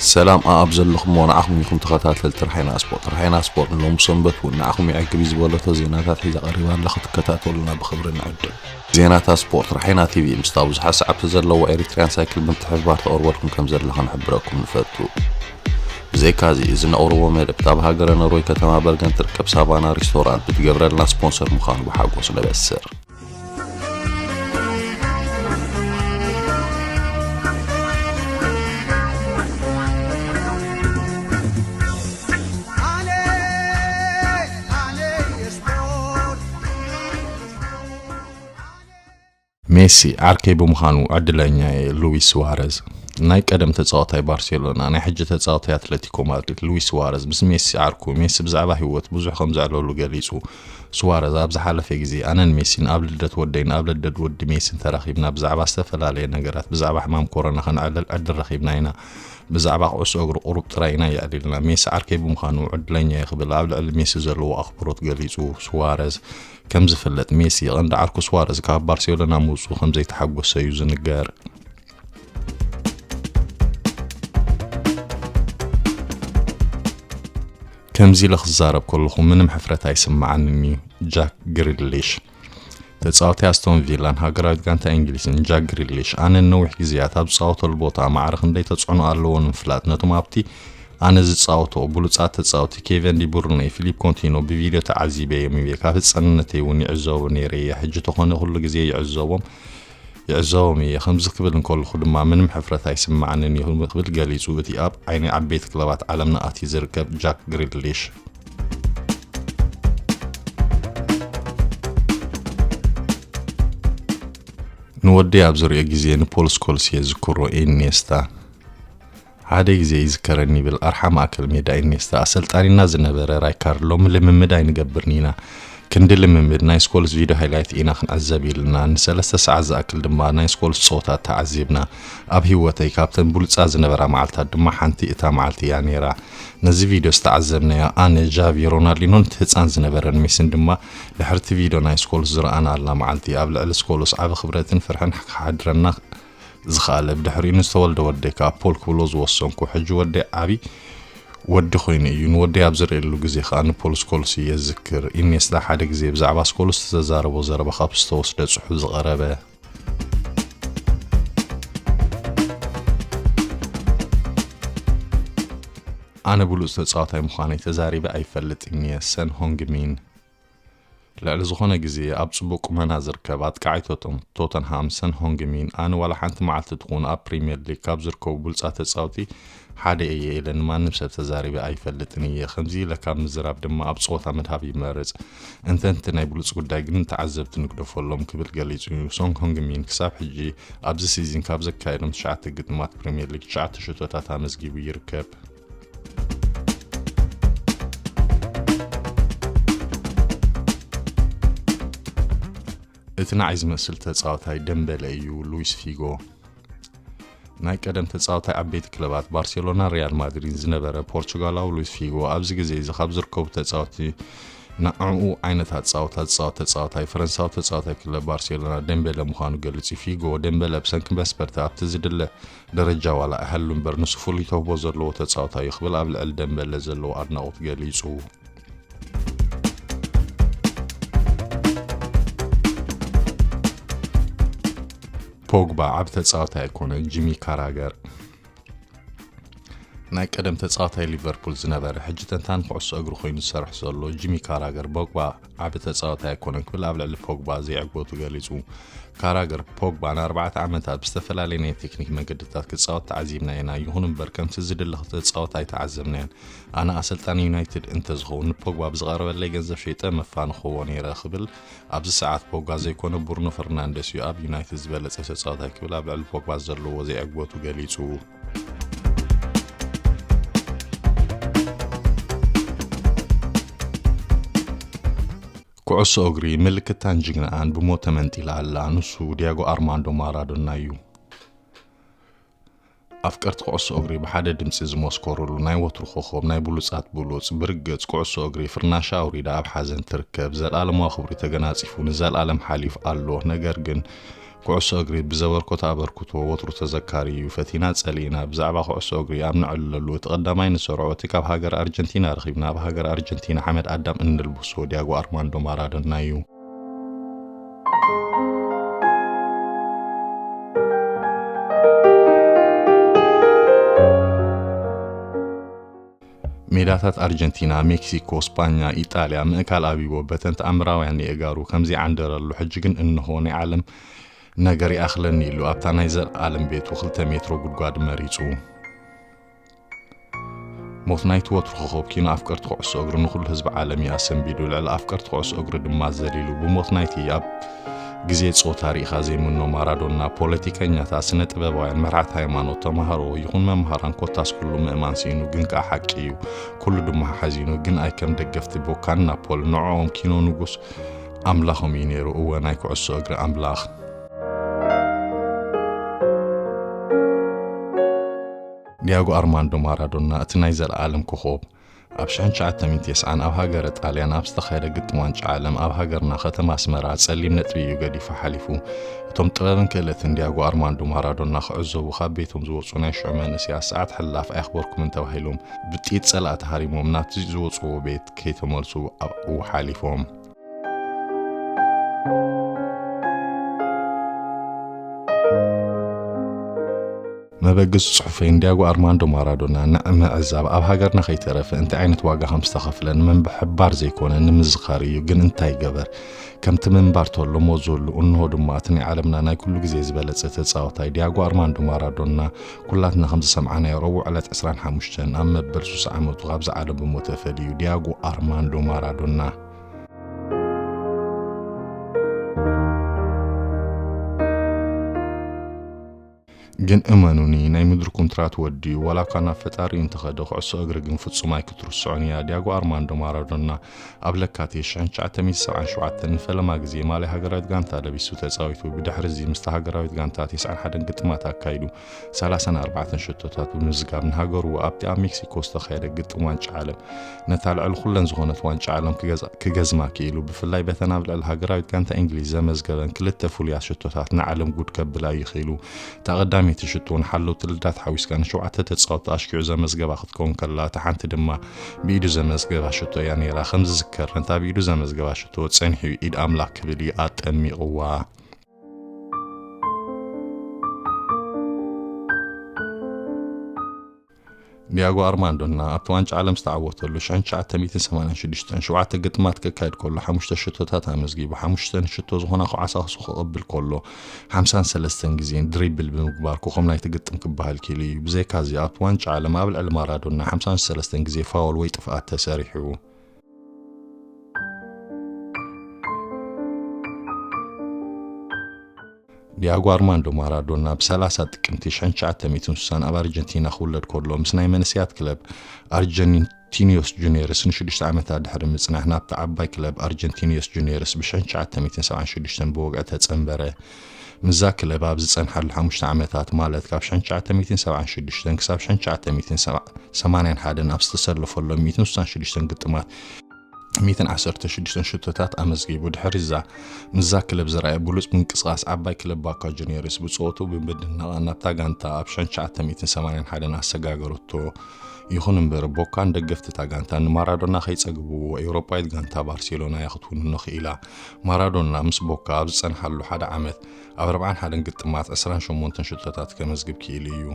ሰላም ኣኣብ ዘለኹምዎ ንዓኹም ይኹን ተኸታተልቲ ራሕይና ስፖርት። ራሕይና ስፖርት ንሎሚ ሰንበት እውን ንዓኹም ይዕግብ እዩ ዝበለቶ ዜናታት ሒዛ ቀሪባ ኣላ፣ ክትከታተሉና ብኽብሪ ንዕድም። ዜናታት ስፖርት ራሕይና ቲቪ ምስታ ብዙሓት ሰዓብቲ ዘለዎ ኤሪትሪያን ሳይክል ምትሕብባር ተቕርበልኩም ከም ዘላ ክንሕብረኩም ንፈቱ። ብዘይካዚ፣ እዚ ነቕርቦ መደብ ኣብ ሃገረ ኖርወይ ከተማ በርገን ትርከብ ሳቫና ሪስቶራንት ብትገብረልና ስፖንሰር ምዃኑ ብሓጎስ ነበስር። ሜሲ ዓርከይ ብምዃኑ ዕድለኛ እየ። ሉዊስ ስዋረዝ። ናይ ቀደም ተጻዋታይ ባርሴሎና፣ ናይ ሕጂ ተጻዋታይ ኣትለቲኮ ማድሪድ ሉዊስ ስዋረዝ ምስ ሜሲ ዓርኩ። ሜሲ ብዛዕባ ህይወት ብዙሕ ከም ዘዕለሉ ገሊጹ። ስዋረዝ ኣብ ዝሓለፈ ግዜ ኣነን ሜሲን ኣብ ልደት ወደይን ኣብ ልደት ወዲ ሜሲን ተራኺብና ብዛዕባ ዝተፈላለየ ነገራት፣ ብዛዕባ ሕማም ኮሮና ከነዕልል ዕድል ረኺብና ኢና። ብዛዕባ ኩዕሶ እግሪ ቁሩብ ጥራይ ኢና የዕሊልና። ሜሲ ዓርከይ ብምዃኑ ዕድለኛ እየ ክብል ኣብ ልዕሊ ሜሲ ዘለዎ ኣኽብሮት ገሊጹ። ስዋረዝ ከም ዝፍለጥ ሜሲ ቀንዲ ዓርኩ ስዋረዝ ካብ ባርሴሎና ምውጽኡ ከም ዘይተሓጎሰ እዩ ዝንገር። ከምዚ ኢለ ክዛረብ ከለኹ ምንም ሕፍረት ኣይስምዓንን እዩ። ጃክ ግሪሊሽ። ተጻዋታይ ኣስቶን ቪላን ሃገራዊት ጋንታ እንግሊዝን ጃክ ግሪሊሽ፣ ኣነ ነዊሕ ግዜያት ኣብ ዝጻወተሉ ቦታ ማዕረ ክንደይ ተጽዕኖ ኣለዎ ንምፍላጥ ነቶም ኣብቲ ኣነ ዝጻወቶ ብሉጻት ተጻወቲ ኬቨን ዲ ብሩነ፣ ፊሊፕ ኮንቲኖ ብቪድዮ ተዓዚበዮም እየ። ካብ ህጻንነተይ እውን ይዕዘቦም ነይረ እየ። ሕጂ ተኾነ ኩሉ ግዜ ይዕዘቦም ይዕዘቦም እየ። ከምዚ ክብል እንከለኹ ድማ ምንም ሕፍረት ኣይስምዓንን እዩ ክብል ገሊጹ። እቲ ኣብ ዓይኒ ዓበይቲ ክለባት ዓለምና ኣትዩ ዝርከብ ጃክ ግሪሊሽ። ንወደይ ኣብ ዝሪኦ ግዜ ንፖል ስኮልስ እየ ዝክሮ። ኢኔስታ ሓደ ግዜ ይዝከረኒ ይብል ኣርሓ ማእከል ሜዳ ኢኔስታ። ኣሰልጣኒና ዝነበረ ራይካርድ ሎሚ ልምምድ ኣይንገብርን ኢና። ክንዲ ልምምድ ናይ ስኮልስ ቪድዮ ሃይላይት ኢና ክንዕዘብ ኢልና ንሰለስተ ሰዓት ዝኣክል ድማ ናይ ስኮልስ ጸወታ ተዓዚብና። ኣብ ህይወተይ ካብተን ብሉጻት ዝነበራ መዓልታት ድማ ሓንቲ እታ መዓልቲ እያ ነይራ። ነዚ ቪድዮ ዝተዓዘብናዮ ኣነ፣ ጃቪ፣ ሮናልዲኖን እቲ ህጻን ዝነበረን ሜሲን ድማ ድሕሪ እቲ ቪድዮ ናይ ስኮልስ ዝረኣናላ መዓልቲ ኣብ ልዕሊ ስኮልስ ዓቢ ክብረትን ፍርሕን ክሓድረና ዝኸኣለ። ብድሕሪኡ ንዝተወልደ ወደይ ከኣ ፖል ክብሎ ዝወሰንኩ። ሕጂ ወደይ ዓቢ ወዲ ኮይኑ እዩ። ንወደይ ኣብ ዝርእየሉ ግዜ ከኣ ንፖል ስኮልስ እየ ዝዝክር። ኢኔስታ ሓደ ግዜ ብዛዕባ ስኮልስ ዝተዛረቦ ዘረባ ካብ ዝተወስደ ጽሑፍ ዝቐረበ። ኣነ ብሉጽ ተጻዋታይ ምዃነይ ተዛሪበ ኣይፈልጥን እየ። ሰን ሆንግሚን። ልዕሊ ዝኾነ ግዜ ኣብ ጽቡቕ ቁመና ዝርከብ ኣጥቃዓይ ቶተን-፣ ቶተንሃም ሰን ሆንግሚን፣ ኣነ ዋላ ሓንቲ መዓልቲ ትኹን ኣብ ፕሪምየር ሊግ ካብ ዝርከቡ ብሉጻት ተጻወቲ ሓደ እየ ኢለ ንማንም ሰብ ተዛሪበ ኣይፈልጥን እየ። ከምዚ ኢለ ካብ ምዝራብ ድማ ኣብ ጸወታ ምድሃብ ይመርጽ። እንተ እቲ ናይ ብሉጽ ጉዳይ ግን ንተዓዘብቲ ንግደፈሎም ክብል ገሊጹ እዩ። ሶን ሆንግሚን ክሳብ ሕጂ ኣብዚ ሲዝን ካብ ዘካየዶም ትሽዓተ ግጥማት ፕሪምየር ሊግ ትሽዓተ ሽቶታት ኣመዝጊቡ ይርከብ። እቲ ንዓይ ዝመስል ተጻዋታይ ደምበለ እዩ፣ ሉዊስ ፊጎ። ናይ ቀደም ተጻዋታይ ዓበይቲ ክለባት ባርሴሎና ሪያል ማድሪድ ዝነበረ ፖርቹጋላዊ ሉዊስ ፊጎ ኣብዚ ግዜ እዚ ካብ ዝርከቡ ተጻወቲ ንዕኡ ዓይነታት ጻወታ ዝጻወት ተጻዋታይ ፈረንሳዊ ተጻዋታይ ክለብ ባርሴሎና ደምበለ ምዃኑ ገሊጹ። ፊጎ ደምበለ ብሰንኪ መስፈርቲ ኣብቲ ዝድለ ደረጃ ዋላ ኣይሃሉ እምበር ንሱ ፍሉይ ተውህቦ ዘለዎ ተጻዋታይ እዩ ክብል ኣብ ልዕሊ ደምበለ ዘለዎ ኣድናቖት ገሊጹ። ፖግባ ዓቢ ተጻዋታይ ኣይኮነን። ጂሚ ካራገር ናይ ቀደም ተጻዋታይ ሊቨርፑል ዝነበረ ሕጂ ተንታኒ ኩዕሶ እግሪ ኮይኑ ዝሰርሕ ዘሎ ጂሚ ካራገር ፖግባ ዓቢ ተጻዋታይ ኣይኮነን ክብል ኣብ ልዕሊ ፖግባ ዘይዕግበቱ ገሊጹ። ካራገር ፖግባ ንኣርባዕተ ዓመታት ብዝተፈላለየ ናይ ቴክኒክ መገድታት ክጻወት ተዓዚብና ኢና። ይኹን እምበር ከምቲ ዝድለ ክጻወት ኣይተዓዘብናዮን። ኣነ ኣሰልጣኒ ዩናይትድ እንተዝኸውን ንፖግባ ብዝቐረበለይ ገንዘብ ሸይጠ መፋንኽዎ ነይረ ክብል ኣብዚ ሰዓት ፖግባ ዘይኮነ ብሩኖ ፈርናንደስ እዩ ኣብ ዩናይትድ ዝበለጸ ተጻዋታይ ክብል ኣብ ልዕሊ ፖግባ ዘለዎ ዘይዕግበቱ ገሊጹ። ኩዕሶ እግሪ ምልክታን ጅግናኣን ብሞት ተመንጢላ ኣላ። ንሱ ዲያጎ ኣርማንዶ ማራዶና እዩ። ኣፍቀርቲ ኩዕሶ እግሪ ብሓደ ድምጺ ዝመስከሩሉ ናይ ወትሩ ኮኾብ ናይ ብሉጻት ብሉጽ ብርግጽ ኩዕሶ እግሪ ፍርናሻ ኣውሪዳ ኣብ ሓዘን ትርከብ። ዘልኣለማዊ ክብሪ ተገናጺፉ ንዘልኣለም ሓሊፍ ኣሎ። ነገር ግን ኩዕሶ እግሪ ብዘበርኮቶ ኣበርክቶ ወትሩ ተዘካሪ እዩ። ፈቲና ጸሊእና ብዛዕባ ኩዕሶ እግሪ ኣብ ነዕልለሉ፣ እቲ ቀዳማይ ንሰርዖ፣ እቲ ካብ ሃገር ኣርጀንቲና ረኺብና፣ ኣብ ሃገር ኣርጀንቲና ሓመድ ኣዳም እንልብሶ ዲያጎ ኣርማንዶ ማራዶና እዩ። ሜዳታት ኣርጀንቲና፣ ሜክሲኮ፣ ስጳኛ፣ ኢጣልያ ምእካል ኣቢቦ በተን ተኣምራውያን የእጋሩ ከም ዘይዓንደረሉ፣ ሕጂ ግን እንሆ ናይ ዓለም ነገር ይኣኽለኒ ኢሉ ኣብታ ናይ ዘለኣለም ቤቱ ክልተ ሜትሮ ጉድጓድ መሪጹ። ሞት ናይቲ ወትሩ ኮኸብ ኪኖ ኣፍቀርቲ ኩዕሶ እግሪ ንኹሉ ህዝቢ ዓለም እዩ ኣሰንቢዱ። ልዕሊ ኣፍቀርቲ ኩዕሶ እግሪ ድማ ዘሊሉ። ብሞት ናይቲ ኣብ ግዜ ጾታ ርኢኻ ዘይምኖ ማራዶና፣ ፖለቲከኛታት፣ ስነ ጥበባውያን፣ መርሓት ሃይማኖት፣ ተማሃሮ ይኹን መምሃራን፣ ኮታስ ኩሉ ምእማን ስኢኑ፣ ግን ከኣ ሓቂ እዩ። ኩሉ ድማ ሓዚኑ፣ ግን ኣይ ከም ደገፍቲ ቦካን ናፖል፣ ንዕኦም ኪኖ ንጉስ ኣምላኾም እዩ ነይሩ። እወ፣ ናይ ኩዕሶ እግሪ ኣምላኽ። ዲያጎ ኣርማንዶ ማራዶና፣ እቲ ናይ ዘለኣለም ኮኾብ፣ ኣብ ሽሕን ትሽዓተ ሚእትን ተስዓን ኣብ ሃገረ ጣልያን ኣብ ዝተኻየደ ግጥም ዋንጫ ዓለም፣ ኣብ ሃገርና ከተማ ኣስመራ ጸሊም ነጥቢ እዩ ገዲፉ ሓሊፉ። እቶም ጥበብን ክእለትን ዲያጎ ኣርማንዶ ማራዶና ክዕዘቡ ካብ ቤቶም ዝወጹ ናይ ሽዑ መንእሰያት፣ ሰዓት ሕላፍ ኣየኽበርኩምን ተባሂሎም ብጥይት ጸላእቲ ሃሪሞም ናብቲ ዝወጽዎ ቤት ከይተመልሱ ኣብኡ ሓሊፎም። መበገሲ ጽሑፈይ ንዲያጎ ኣርማንዶ ማራዶና ንዕምዕዛብ፣ ኣብ ሃገርና ከይተረፈ እንታይ ዓይነት ዋጋ ከም ዝተኸፍለን ምሕባር ዘይኮነ ንምዝኻር እዩ። ግን እንታይ ይገበር፣ ከምቲ ምንባር ተሎ ሞት ዘሉ፣ እንሆ ድማ እቲ ናይ ዓለምና ናይ ኩሉ ግዜ ዝበለጸ ተጻዋታይ ዲያጎ ኣርማንዶ ማራዶና፣ ኩላትና ከም ዝሰምዓናዮ ረቡዕ ዕለት ዕስራን ሓሙሽተን ኣብ መበል ሱሳ ዓመቱ ካብዚ ዓለም ብሞት ተፈልዩ። ዲያጎ ኣርማንዶ ማራዶና። ግን እመኑኒ፣ ናይ ምድሪ ኩንትራት ወዲኡ፣ ዋላ እኳ ናብ ፈጣሪኡ እንተኸደ፣ ኩዕሶ እግሪ ግን ፍጹም ኣይክትርስዖን እያ። ዲያጎ ኣርማንዶ ማራዶና ኣብ ለካቲት ሽሕን ትሽዓተ ሚእትን ሰብዓን ሸውዓተን ንፈለማ ግዜ ማልያ ሃገራዊት ጋንታ ለቢሱ ተጻዊቱ። ብድሕሪ እዚ ምስታ ሃገራዊት ጋንታ ተስዓን ሓደን ግጥማት ኣካይዱ፣ ሰላሳን ኣርባዕተን ሽቶታት ብምምዝጋብ፣ ንሃገሩ ኣብቲ ኣብ ሜክሲኮ ዝተኻየደ ግጥም ዋንጫ ዓለም ነታ ልዕሊ ኩለን ዝኾነት ዋንጫ ዓለም ክገዝ-፣ ክገዝማ ክኢሉ። ብፍላይ በተን ኣብ ልዕሊ ሃገራዊት ጋንታ እንግሊዝ ዘመዝገበን ክልተ ፍሉያት ሽቶታት ንዓለም ጉድ ከብላ እዩ ክኢሉ። እታ ቀዳመይቲ ሽቶ ንሓለውቲ ልዳት ሓዊስካ ንሸውዓተ ተጻወትቲ ኣሽኪዑ ዘመዝገባ ክትከውን ከላ፣ እታ ሓንቲ ድማ ብኢዱ ዘመዝገባ ሽቶ እያ ነይራ። ከም ዝዝከር፣ ነታ ብኢዱ ዘመዝገባ ሽቶ ጸኒሑ ኢድ ኣምላኽ ክብል እዩ ኣጠሚቕዋ። ዲያጎ ኣርማንዶና ኣብቲ ዋንጫ ዓለም ዝተዓወተሉ ሽሕን ትሽዓተ ሚእትን ሰማንያን ሽዱሽተን ሸውዓተ ግጥማት ክካየድ ከሎ፣ ሓሙሽተ ሽቶታት ኣመዝጊቡ። ሓሙሽተ ንሽቶ ዝኾና ከዓሳኽሱ ክቕብል ከሎ፣ ሓምሳን ሰለስተን ግዜ ድሪብል ብምግባር ኮኾብ ናይቲ ግጥም ክበሃል ክኢሉ እዩ። ብዘይካዚ፣ ኣብቲ ዋንጫ ዓለም ኣብ ልዕሊ ማራዶና ሓምሳን ሰለስተን ግዜ ፋውል ወይ ጥፍኣት ተሰሪሑ። ዲያጎ ኣርማንዶ ማራዶና ብ ሰላሳ ጥቅምቲ ሽሕን ትሽዓተ ሚእትን ስሳን ኣብ ኣርጀንቲና ክውለድ ከሎ፣ ምስ ናይ መንእሰያት ክለብ ኣርጀንቲኒዮስ ጁኒየርስ ንሽዱሽተ ዓመታት ድሕሪ ምጽናሕ፣ ናብታ ዓባይ ክለብ ኣርጀንቲኒዮስ ጁኒየርስ ብ ሽሕን ትሽዓተ ሚእትን ሰብዓን ሽዱሽተን ብወግዒ ተጸንበረ። ምስዛ ክለብ ኣብ ዝጸንሓሉ ሓሙሽተ ዓመታት፣ ማለት ካብ ሽሕን ትሽዓተ ሚእትን ሰብዓን ሽዱሽተን ክሳብ ሽሕን ትሽዓተ ሚእትን ሰማንያን ሓደን ኣብ ዝተሰለፈሎም ሚእትን ስሳን ሽዱሽተን ግጥማት፣ ሚእትን ዓሰርተ ሽዱሽተን ሽቶታት ኣመዝጊቡ። ድሕሪዛ ምስዛ ክለብ ዝረኣየ ብሉጽ ምንቅስቓስ ዓባይ ክለብ ባካ ጁኒየርስ ብጾቱ ብምድናቕ ናብታ ጋንታ ኣብ ሽሕን ትሽዓተ ሚእትን ሰማንያን ሓደን ኣሰጋገረቶ። ይኹን እምበር፣ ቦካን ደገፍቲ እታ ጋንታን ንማራዶና ከይጸግብዎ፣ ኤውሮጳዊት ጋንታ ባርሴሎና እያ ክትውንኖ ክኢላ። ማራዶና ምስ ቦካ ኣብ ዝጸንሓሉ ሓደ ዓመት፣ ኣብ ኣርብዓን ሓደን ግጥማት ዕስራን ሸሞንተን ሽቶታት ከመዝግብ ክኢሉ እዩ።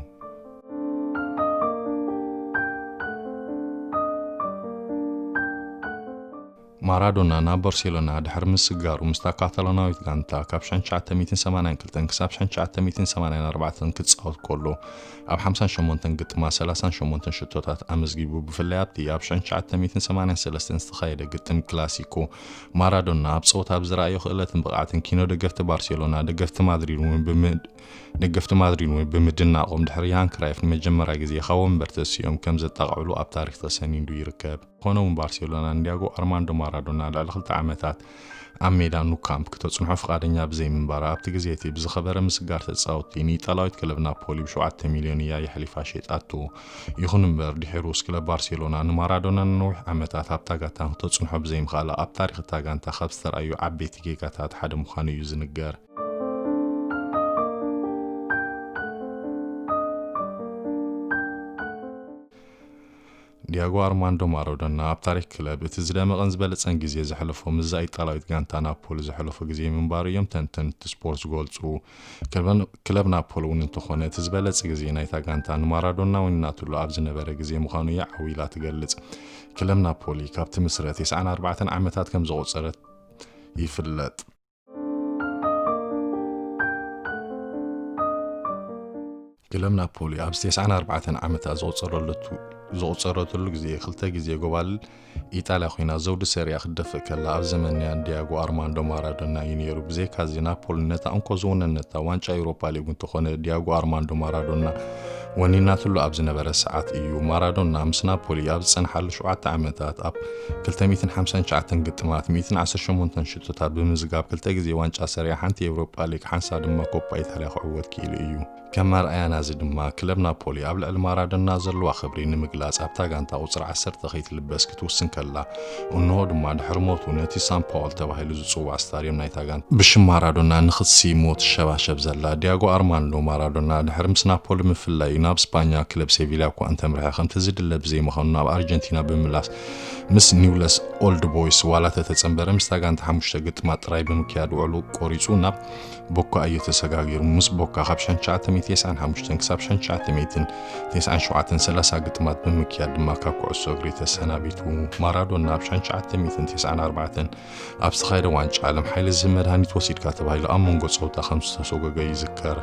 ማራዶና ናብ ባርሴሎና ድሕሪ ምስጋሩ፣ ምስታ ካታሎናዊት ጋንታ ካብ ሽሕን ትሽዓተ ሚእትን ሰማንያን ክልተን ክሳብ ሽሕን ትሽዓተ ሚእትን ሰማንያን ኣርባዕተን ክጻወት ከሎ፣ ኣብ ሓምሳን ሸሞንተን ግጥማት ሰላሳን ሸሞንተን ሽቶታት ኣመዝጊቡ። ብፍላይ ኣብቲ ኣብ ሽሕን ትሽዓተ ሚእትን ሰማንያን ሰለስተን ዝተኻየደ ግጥም ክላሲኮ፣ ማራዶና ኣብ ጸወታ ብዝረኣዮ ክእለትን ብቕዓትን፣ ኪኖ ደገፍቲ ባርሴሎና፣ ደገፍቲ ማድሪድ እውን ብምድ-፣ ደገፍቲ ማድሪድ እውን ብምድናቖም፣ ድሕሪ ዮሃን ክራይፍ ንመጀመርያ ግዜ ካብ ወንበር ተሲኦም ከም ዘጣቕዕሉ ኣብ ታሪኽ ተሰኒዱ ይርከብ። ኮነ እውን፣ ባርሴሎና ንዲያጎ ኣርማንዶ ማራዶና ልዕሊ ክልተ ዓመታት ኣብ ሜዳ ኑ ካምፕ ክተጽንሖ ፍቓደኛ ብዘይምንባራ፣ ኣብቲ ግዜ እቲ ብዝኸበረ ምስጋር ተጻወትቲ ንኢጣልያዊት ክለብ ናፖሊ ብሸውዓተ ሚልዮን እያ የሕሊፋ ሸይጣቶ። ይኹን እምበር፣ ድሒሩስ ክለብ ባርሴሎና ንማራዶና ንነዊሕ ዓመታት ኣብታ ጋንታ ክተጽንሖ ብዘይምኽኣላ፣ ኣብ ታሪኽ እታ ጋንታ ካብ ዝተራእዩ ዓበይቲ ጌጋታት ሓደ ምዃኑ እዩ ዝንገር። ዲያጎ ኣርማንዶ ማራዶና ኣብ ታሪኽ ክለብ እቲ ዝደመቐን ዝበለጸን ግዜ ዘሕለፎ ምስዛ ኢጣልያዊት ጋንታ ናፖሊ ዘሕለፎ ግዜ ምንባሩ እዮም ተንተንቲ ስፖርት ዝገልጹ። ክለብ፣ ክለብ ናፖሊ እውን እንተኾነ እቲ ዝበለጸ ግዜ ናይታ ጋንታ ንማራዶና ወኒናትሉ ኣብ ዝነበረ ግዜ ምዃኑ እያ ዓው ኢላ ትገልጽ። ክለብ ናፖሊ ካብ ትምስረት ተስዓን ኣርባዕተን ዓመታት ከም ዘቑጸረት ይፍለጥ። ክለብ ናፖሊ ኣብዚ ተስዓን ኣርባዕተን ዓመታት ዘቑጸረለቱ-፣ ዘቑጸረትሉ ግዜ ክልተ ግዜ ጎባል ኢጣልያ ኮይና ዘውዲ ሰሪያ ክትደፍእ ከላ ኣብ ዘመን ናይ ዲያጎ ኣርማንዶ ማራዶና እዩ ነይሩ። ብዘይካዚ ናፖሊ ነታ እንኮ ዝወነነታ ዋንጫ ኤውሮፓ ሊግ እንተኾነ ዲያጎ ኣርማንዶ ማራዶና ወኒናትሉ ኣብ ዝነበረ ሰዓት እዩ። ማራዶና ምስ ናፖሊ ኣብ ዝጸንሓሉ ሸውዓተ ዓመታት ኣብ ክልተ ሚእትን ሓምሳን ትሽዓተን ግጥማት ሚእትን ዓሰርተ ሸሞንተን ሽቶታት ብምዝጋብ ክልተ ግዜ ዋንጫ ሰሪያ ሓንቲ ኤውሮፓ ሊግ ሓንሳ ድማ ኮፓ ኢታልያ ክዕወት ክኢሉ እዩ። ከም ኣርኣያ ናዚ ድማ ክለብ ናፖሊ ኣብ ልዕሊ ማራዶና ዘለዋ ክብሪ ንምግላጽ ኣብታ ጋንታ ቁጽሪ ዓሰርተ ከይትልበስ ክትውስን ከላ፣ እንሆ ድማ ድሕሪ ሞቱ ነቲ ሳን ፓውል ተባሂሉ ዝጽዋዕ ስታድዮም ናይታ ጋንታ ብሽም ማራዶና ንኽትስይሞ ትሸባሸብ ዘላ። ዲያጎ ኣርማንዶ ማራዶና ድሕሪ ምስ ናፖሊ ምፍላዩ ናብ ስፓኛ ክለብ ሴቪልያ እኳ እንተምርሐ፣ ከምቲ ዝድለ ብዘይምዃኑ ናብ ኣርጀንቲና ብምምላስ ምስ ኒውለስ ኦልድ ቦይስ ዋላ ተተጸንበረ ምስታ ጋንታ ሓሙሽተ ግጥማት ጥራይ ብምክያድ ውዕሉ ቆሪጹ ናብ ቦካ እዩ ተሰጋጊሩ። ምስ ቦካ ካብ ሸሕን ትሽዓተ ሚእትን ተስዓን ሓሙሽተን ክሳብ ሸሕን ትሽዓተ ሚእትን ተስዓን ሸውዓተን ሰላሳ ግጥማት ብምክያድ ድማ ካብ ኩዕሶ እግሪ ተሰናቢቱ። ማራዶና ኣብ ሸሕን ትሽዓተ ሚእትን ተስዓን ኣርባዕተን ኣብ ዝተኻየደ ዋንጫ ዓለም ሓይሊ ዝህብ መድሃኒት ወሲድካ ተባሂሉ ኣብ መንጎ ጸወታ ከም ዝተሰጎገ ይዝከር።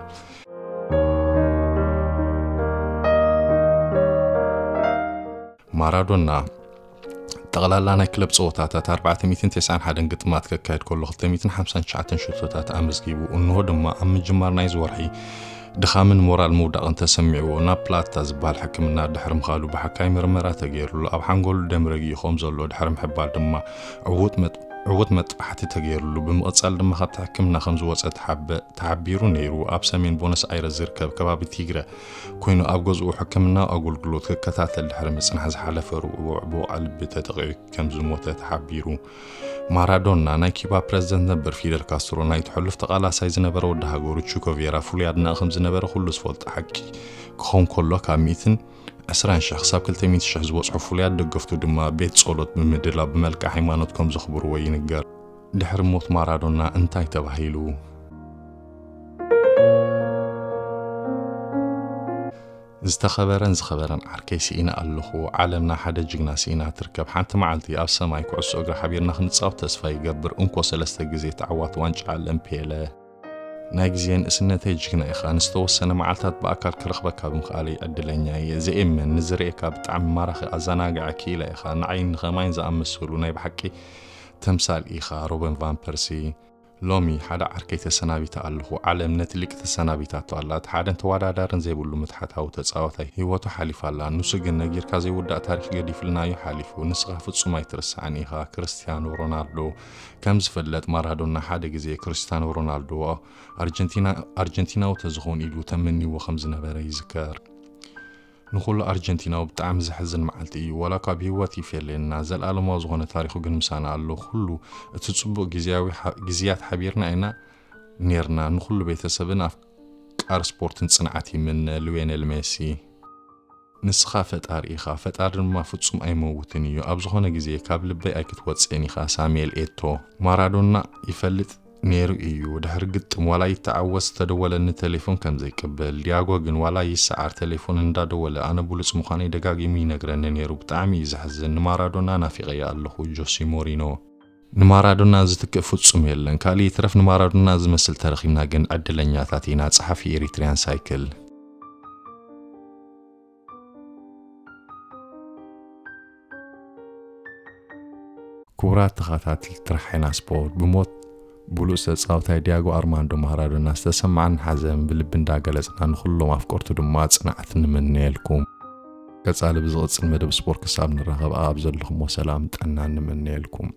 ማራዶና ጠቕላላ ናይ ክለብ ጸወታታት ኣርባዕተ ሚእትን ተስዓን ሓደን ግጥማት ከካይድ ከሎ፣ ክልተ ሚእትን ሓምሳን ትሽዓተን ሽቶታት ኣመዝጊቡ። እንሆ ድማ ኣብ ምጅማር ናይዚ ወርሒ ድኻምን ሞራል ምውዳቕን ተሰሚዕዎ ናብ ፕላታ ዝበሃል ሕክምና ድሕሪ ምኻዱ ብሓካይ ምርመራ ተገይሩሉ ኣብ ሓንጎሉ ደም ረጊኡ ከም ዘሎ ድሕሪ ምሕባር ድማ ዕዉት መጥ-፣ ዕዉት መጥባሕቲ ተገይሩሉ። ብምቕጻል ድማ ካብቲ ሕክምና ከም ዝወጸ ተሓበ-፣ ተሓቢሩ ነይሩ። ኣብ ሰሜን ቦነስ ኣይረስ ዝርከብ ከባቢ ቲግረ ኮይኑ ኣብ ገዝኡ ሕክምናዊ ኣገልግሎት ክከታተል ድሕሪ ምጽናሕ ዝሓለፈ ረቡዕ ብወቕዒ ልቢ ተጠቒዑ ከም ዝሞተ ተሓቢሩ። ማራዶና ናይ ኪባ ፕረዚደንት ነበር ፊደል ካስትሮ ናይቲ ሕሉፍ ተቓላሳይ ዝነበረ ወዲ ሃገሩ ቹኮ ቬራ ፍሉይ ኣድናቒ ከም ዝነበረ ኩሉ ዝፈልጦ ሓቂ ክኸውን ከሎ፣ ካብ ሚእትን ዕስራን ሽሕ ክሳብ ክልተ ሚእቲ ሽሕ ዝበጽሑ ፍሉያት ደገፍቱ ድማ ቤት ጸሎት ብምድላው ብመልክዕ ሃይማኖት ከም ዘኽብርዎ ይንገር። ድሕሪ ሞት ማራዶና እንታይ ተባሂሉ? ዝተኸበረን ዝኸበረን ዓርከይ፣ ስኢነ ኣለኹ። ዓለምና ሓደ ጅግና ስኢና ትርከብ። ሓንቲ መዓልቲ ኣብ ሰማይ ኩዕሶ እግሪ ሓቢርና ክንጻወት ተስፋ ይገብር። እንኮ ሰለስተ ግዜ ተዓዋቲ ዋንጫ ዓለም ፔለ። ናይ ግዜ ንእስነተይ ጅግና ኢኻ። ንዝተወሰነ መዓልታት ብኣካል ክረኽበካ ብምኽኣለይ ዕድለኛ እየ። ዘየእመን፣ ንዝርእየካ ብጣዕሚ ማራኺ ኣዘናጋዒ ክኢላ ኢኻ። ንዓይን ንኸማይን ዝኣመሰሉ ናይ ብሓቂ ተምሳል ኢኻ። ሮበን ቫን ፐርሲ። ሎሚ ሓደ ዓርከይ ተሰናቢተ ኣለኹ። ዓለም ነቲ ሊቅ ተሰናቢታቶ ኣላ። እቲ ሓደን ተወዳዳርን ዘይብሉ ምትሓታዊ ተጻዋታይ ህይወቱ ሓሊፋ ኣላ። ንሱ ግን ነጊርካ ዘይውዳእ ታሪኽ ገዲፉልና እዩ ሓሊፉ። ንስኻ ፍጹም ኣይትርሳዕን ኢኻ። ክርስትያኖ ሮናልዶ። ከም ዝፍለጥ ማራዶና ሓደ ግዜ ክርስትያኖ ሮናልዶ ኣርጀንቲና፣ ኣርጀንቲናዊ ተዝኸውን ኢሉ ተመኒዎ ከም ዝነበረ ይዝከር። ንኹሉ ኣርጀንቲናዊ ብጣዕሚ ዘሕዝን መዓልቲ እዩ። ዋላ እኳ ብህይወት ይፈለየና፣ ዘለኣለማዊ ዝኾነ ታሪኹ ግን ምሳና ኣሎ። ኩሉ እቲ ጽቡቕ ግዜያዊ ሓ-፣ ግዜያት ሓቢርና ኢና ኔርና። ንኹሉ ቤተሰብን ኣፍቃር ስፖርትን ጽንዓት ይምነ። ሊዮኔል ሜሲ። ንስኻ ፈጣሪ ኢኻ፣ ፈጣሪ ድማ ፍጹም ኣይመውትን እዩ። ኣብ ዝኾነ ግዜ ካብ ልበይ ኣይክትወጽእን ኢኻ። ሳሙኤል ኤቶ። ማራዶና ይፈልጥ ነይሩ እዩ። ድሕሪ ግጥም ዋላ ይተዓወት ዝተደወለኒ ቴሌፎን ከም ዘይቅበል። ዲያጎ ግን ዋላ ይሰዓር ቴሌፎን እንዳደወለ ኣነ ብሉጽ ምዃነይ ደጋጊሙ ይነግረኒ ነይሩ። ብጣዕሚ እዩ ዘሕዝን። ንማራዶና ናፊቐዮ ኣለኹ። ጆሲ ሞሪኖ። ንማራዶና ዝትክእ ፍጹም የለን። ካልእ ይትረፍ ንማራዶና ዝመስል ተረኺብና ግን ዕድለኛታት ኢና። ጸሓፊ ኤሪትሪያን ሳይክል። ክቡራት ተኸታተልቲ ራሕና ስፖርት፣ ብሞት ብሉጽ ተጻዋታይ ዲያጎ ኣርማንዶ ማራዶና ዝተሰማዓና ሓዘን ብልቢ እንዳገለጽና፣ ንኹሎም ኣፍቀርቱ ድማ ጽንዓት ንምነየልኩም። ቀጻሊ ብዝቕጽል መደብ ስፖርት ክሳብ ንራኸብ ኣብ ዘለኹሞ ሰላም ጥዕናን ንምነየልኩም።